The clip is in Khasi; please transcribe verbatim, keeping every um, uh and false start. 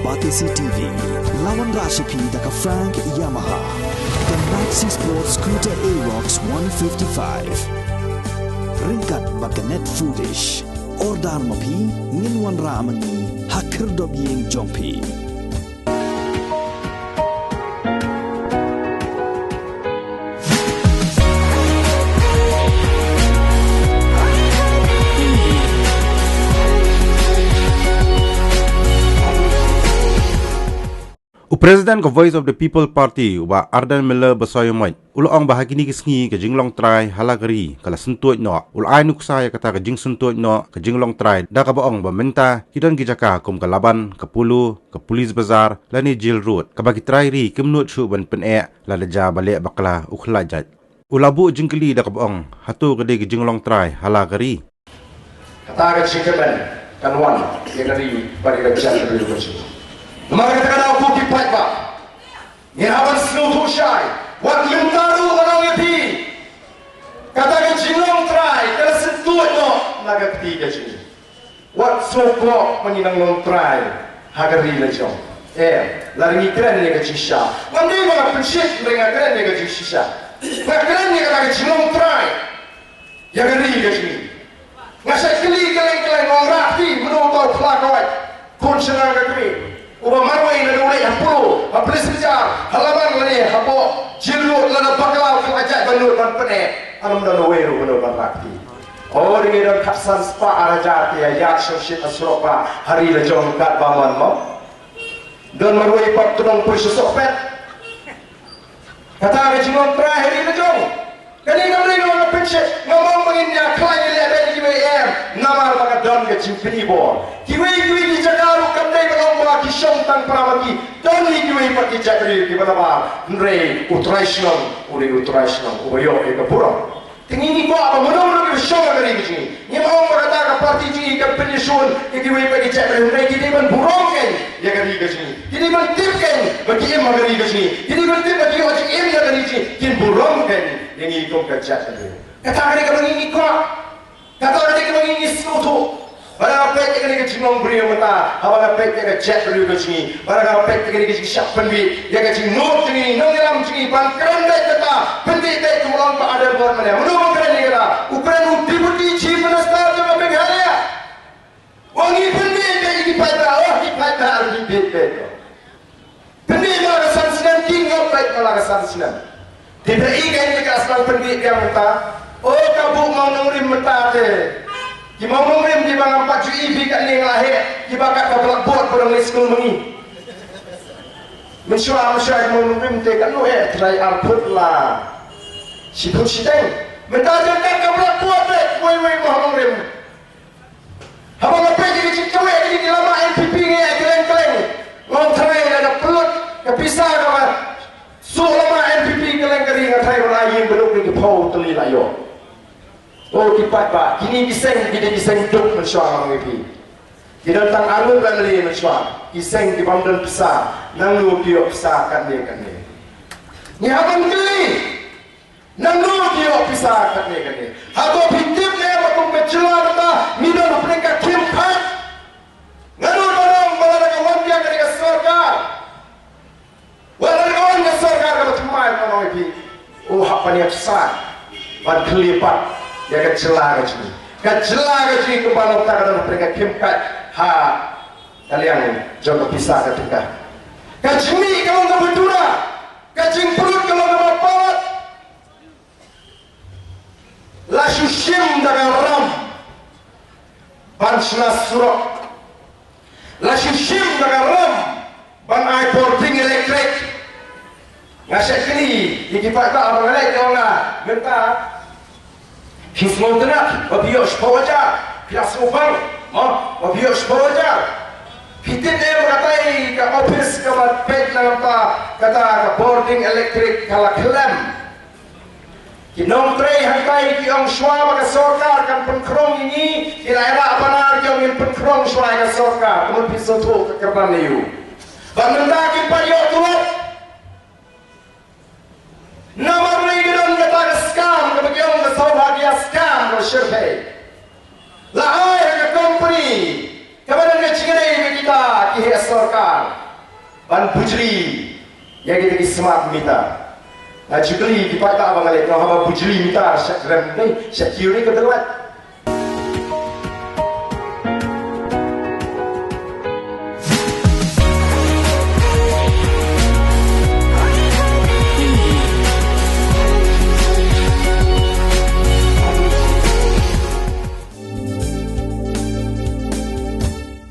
Batesi T V, la wanrah sha phi da ka Frank Yamaha, ka Maxi Sport Scooter Aerox one fifty-five. Ryngkat bad ka Net Foodish. Order ma phi, ngin wanrah ma ngi ha khyrdop ïing jong phi. U President ka Voice of the People Party, u Bah Ardent Miller Basaiawmoit, u la ong ba ha kine ki sngi ka jinglong trai ha la ka ri ka la syntuid noh. U la ai nuksa ïa kata ka jingsyntuid noh ka jinglong trai da kaba ong ba mynta ki don ki jaka kum ka Laban, ka Polo, ka Police Bazar lane Jail Road kaba ki trai ri kim nud shuh ban pyneh lada jia ba leh bakla u khlad jait. U la buh jingkylli da kaba ong, hato ka dei ka jinglong trai ha la ka ri? Kata ka jingkyrmen kan wan ïa ka ri bad ïa ka jaitbynriew ka jong ngi. Namar kata ka daw, ko ki paidbah, ngin hap ban sngewthuh shai. Wat mynta ruh ngan ong ïa phi, kata ka jinglong trai ka la syntuid noh na ka kti ka jong ngi. Wat sngewkhlaiñ, ma ngi nang long trai ha ka ri la jong. Eh, lada ngi kren ïa ka jingshisha, ngam dei ba nga pynshit, hynrei nga kren ïa ka jingshisha. Nga kren ïa kata ka jinglong trai ïa ka ri ka jong ngi. Nga shait kylli kylleng kylleng, ong, rah kti, mano uta u phla kawai, khun shynrang ka kmie uba marwei, lada u leit ha Polo, ha Police Bazar, ha Laban lane hapoh Jail Road, lada bakla u khlad jait ban nud ban pyneh, ym don uwei ruh ban nud ban rah kti. O, dang ïa don khatsan spah ar hajar te ïa ïaid shongshit ha surok ba ha ri la jong katba mon mo. Don marwei pat tnong poi sha Sohpet. Kata ka jinglong trai ha ri la jong. Kane kam dei ka long ka pynshit, ngam ong ba ngin ïa khlaiñ ïa lehbeiñ ïa kiwei, em, namar ba ka don ka jingpynibor. Kiwei kiwei ki jaka ruh kam dei ban ong ba ki shong tang para ma ki. Don hi kiwei pat ki jaitbynriew kiba nabar. Hynrei u trai shnong u dei u trai shnong uba ïoh ïa ka burom. Te ngi ngi kwah ba mano mano kiba shong ha ka ri ka jong ngi, ngim ong ba kata ka party jong ngi kan pynïashun ïa kiwei pat ki jaitbynriew, hynrei ki dei ban burom kein ïa ka ri ka jong ngi. Ki dei ban tip kein ba ki im ha ka ri ka jong ngi. Ki dei ban tip ba ki ïoh jingim ïa ka ri ka jong ngi. Kin burom kein ïa ngi kum ka jaitbynriew. Kata ka dei kaba ngi ngi kwah. Kata ka dei kaba ngi ngi sngewthuh. Ba nga peit ïa kane ka jinglong briew mynta, haba nga peit ïa ka jaitbynriew ka jong ngi, ba nga peit ïa kane ka jingshah pynbieit ïa ka jingmut jong ngi, nongïalam jong ngi, ban kren beit kata, pynbieit beit kum u ong Bah Adelbert mynne. Mano ba kren ïa kata? U kren u Deputy Chief Minister jong ka Meghalaya. U ong ngi pynbieit beit ïa ki paidbah, oh ki paidbah, ngi pynbieit beit. Pynbieit ma la ka san snem, ki ngop beit ma la ka san snem. Te phi i kein phi ka sdang pynbieit biang mynta. O ka buh mawnongrim mynta te. Ki mawnongrim kiba ngam pat ju i phi katne nga la heh, kiba kat ka blackboard ba dang leit skul ma ngi. Mynshuwa mynshuwa ki mawnongrim te katno eh, trai ar phut la shi phut shiteng. Mynta te kat ka blackboard te, wei wei mawnongrim. Haba nga peit ïa ki jingkyrwai ïa ki lama N P P, nga ïa kylleng kylleng, nga ong trai lada pynlut ka pisa kaba suk lama N P P kylleng ka ri, nga trai ban ai ïing baduk, ki phew tylli la ïoh. O ki paidbah, kine ki seng ki dei ki seng duk mynshuwa, ma nga ong ïa phi. Ki don tang arngut lane mynshuwa, ki seng ki bym don pisa, nangno ki ïoh pisa katne katne. Ngi hap ban kylli. Nangno ki ïoh pisa katne katne? Hato phi tip ne em ba kum ka jylla mynta ngi don hapdeng ka khim khat? Nga nud ban ong ba lada ka wan biang kane ka sorkar, wat lada ka wan ka sorkar kaba thymmai, ngan ong ïa phi, u hap ban ïa pisa ban khlieh pat ïa ka jylla ka jong ngi. Ka jylla ka jong ngi kumba long ta ka don hapdeng ka khim khat ha ka liang jong ka pisa ka tyngka. Ka jingmih ka long kaba duna, ka jingpynlut ka long kaba palat. La shu shim da ka ram ban shna surok. La shu shim da ka ram ban ai bording elektrik. Nga shait kylli ïa ki paidbah ba nga leit, ong nga, mynta phi sngewtynnat ba phi ïoh shiphew hajar, phi la sngewbang mo ba phi ïoh shiphew hajar. Phi tip ne em ba katai ka ophis kaba peit na ka bynta kata ka bording elektrik ka la khlem? Ki nongtrei hangtai ki ong shuwa ba ka sorkar kan pynkhrong ïa ngi, ki la ïarap ban ar, ki ong ngin pynkhrong shuwa ïa ka sorkar. Ka mut phi sngewthuh ka kyrdan aïu? Bad mynta kim pat ïoh tulop. Namar lei ka don kata ka scam kaba ki ong ka Saubhagya scam kaba shyrkhei. La ai ha ka company kaba don ka jingïadei bad kita Ka sorkar ban bujli ïa kita ki smart meter. Nga ju kylli ki paidbah ba nga leit noh, haba bujli meter sha kren dei, sha theory ka dei wat.